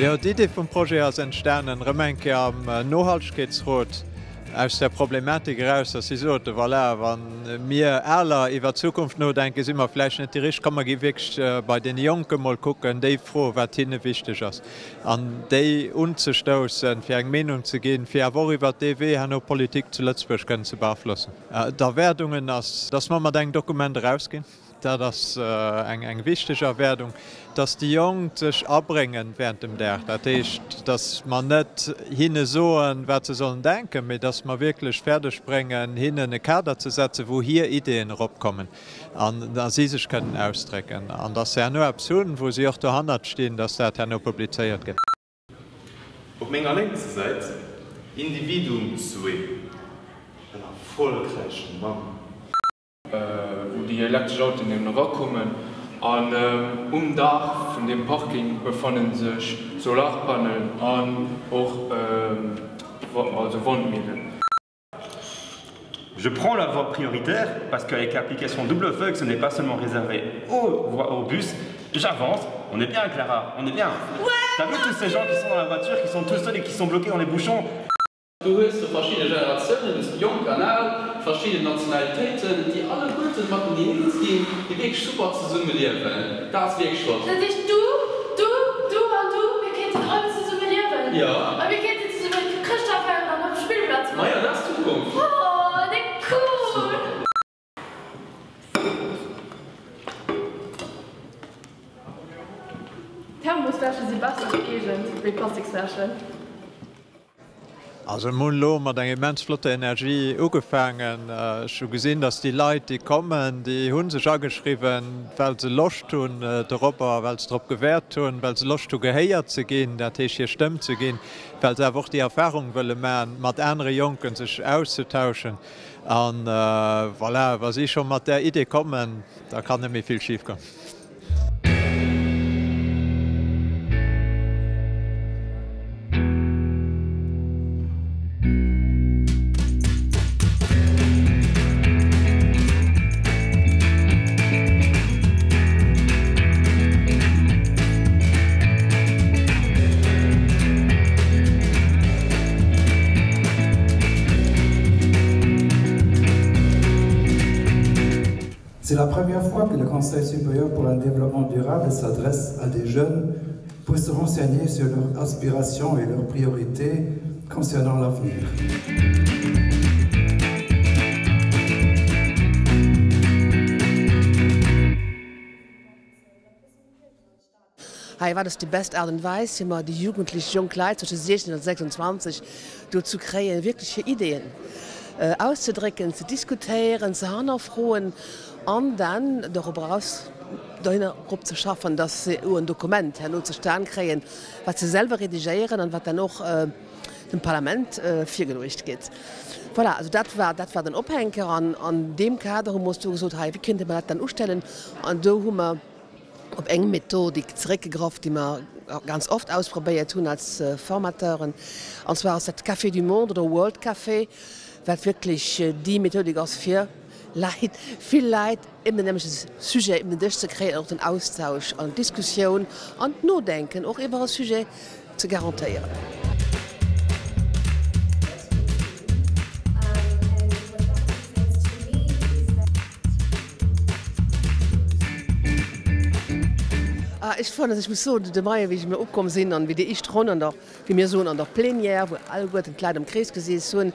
Jo, d'Idee vum Projet ass entstanen erëm eng Kéier am Nohaltegkeetsrot aus der Problematik eraus, dass si soten, voilà, wa mir Aler iwwer d'Zukunft nodenken, si mer vläicht net déi Richteg, komm mer gi wierklech bei deene Jonke mol kucken, déi froen, wat hinne wichteg ass an déi unzestoussen, fir eng Meenung ze ginn, fir awer och iwwert dee Wee herno d'Politik zu Lëtzebuerg kënnen ze beaflossen. D'Erwaardungen ass, dass mer mat engem Dokument erausginn. Dat ass eng wichteg Erwärdung, dass déi Jonk sech abréngen während dem Dag. Dat heescht, dass mer net hinne soen, wat se sollen denken, mee dass mer wierklech fäerdeg bréngen, hinnen e Kader ze setzen, wou hir Ideeën eropkommen an a si sech kënnen ausdrécken an dass se herno eppes hunn, wou si och dohannert stinn, dass dat herno publizéiert gëtt. Op menger lénkser Säit, Individuum zwee, en erfollegräiche Mann. Wou déi elektresch Autoen eben erakommen. An um Daach vun deem Parking befanne sech Solarpanneauen an och also Wandmillen. Je prends la voie prioritaire parce qu'avec l'application Double Fuck, ce n'est pas seulement réservé aux, au bus. J'avance, on est bien Clara, on est bien. Ouais, T'as vu tous ces gens qui sont dans la voiture, qui sont tout seuls et qui sont bloqués dans les bouchons? Do hues de verschidde Generatiounen, du hues jonk an al, verschidden Nationalitéiten, déi alleguerten mateneen eens ginn, déi wierklech super zesumme liewen. Dat ass wierklech flott. Dat heescht, du, du, du an du, mir kéinten all zesumme liewen. Jo. A mir kéinten zesumme Chrëschtdag feieren an op Spillplaz goen. Majo, dat ass d'Zukunft. Oh, déck cool! Thermosfläsche si besser gëeegent wéi Plastiksfläschen. Also mir hunn elo mat enger immens flotter Energie ugefaangen. Ech hu gesinn, datt déi Leit, déi kommen, déi hu sech ageschriwwen, well se Loscht hunn doropper, well se drop gewäert hunn, well se Loscht hu gehéiert ze ginn, dat heescht hir Stëmm ze ginn, well se awer och déi Erfahrung wëlle maachen, mat anere Jonken sech auszetauschen. A voilà, wa si scho mat där Idee kommen, da kann net méi vill schif goen. C'est la première fois que le Conseil supérieur pour un développement durable s'adresse à des jeunes pour se renseigner sur leurs aspirations et leurs priorités concernant l'avenir. Hei, wat ass déi best Aart an Weis, fir mer déi Jugendlech, jonk Leit zwësche 16 an 26 dozou kréien, wierklech hir Ideeën auszedrécken, ze diskutéieren, ze hannerfroen an dann dorop eraus, dohinner erop ze schaffen, dass se en Dokument herno zustan kréien, wat se selwer redigéieren an wat dann och dem Parlament virgeluecht gétt. Voilà, also dat war, dat war den Ophänker an an deem Kader hu mer ons du gesot, hei, wéi kéinte mer dat dann ustellen? An do hu mer op eng Methodik zeréckgegraff, déi mer ganz oft ausprobéiert hunn als Formateuren, an zwar ass dat Café du Monde oder World Café, wat wierklech déi Methodik ass, fir Leit, vill Leit ëm den nämlechte Sujet ëm den Dësch ze kréien an och den Austausch an d'Diskussioun an d'Nodenken och iwwer e Sujet ze garantéieren. Ah, ech fannen, ech muss soen, de Moie wéi ech mir ukomm sinn an wéi déi éischt Ronn an der, wéi mir soen, an der Plénière, wou alleguerten d'Leit am Krees geseess hunn,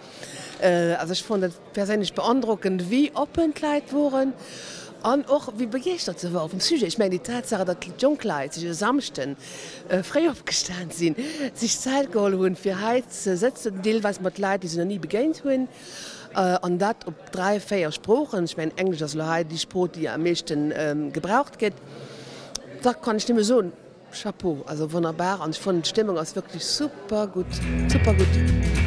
also ech fannen dat perséinlech beandrockend, wéi oppen d'Leit woren an och wéi begeeschtert se ware vum Sujet. Ech mengen déi Tatsache, datt jonk Leit sech e Samschden fréi opgestan sinn, sech Zäit geholl hunn, fir hei ze sëtzen, deelweis mat Leit, déi se nach ni begéint hunn, an dat op 3, 4 Sproochen, ech mengen Englesch ass elo hei déi Sprooch, déi am meeschte gebraucht gëtt, da kann ech nëmme soen, Chapeau, also wonnerbar an ech fannen d'Stëmmung ass wierklech super gutt, super gutt.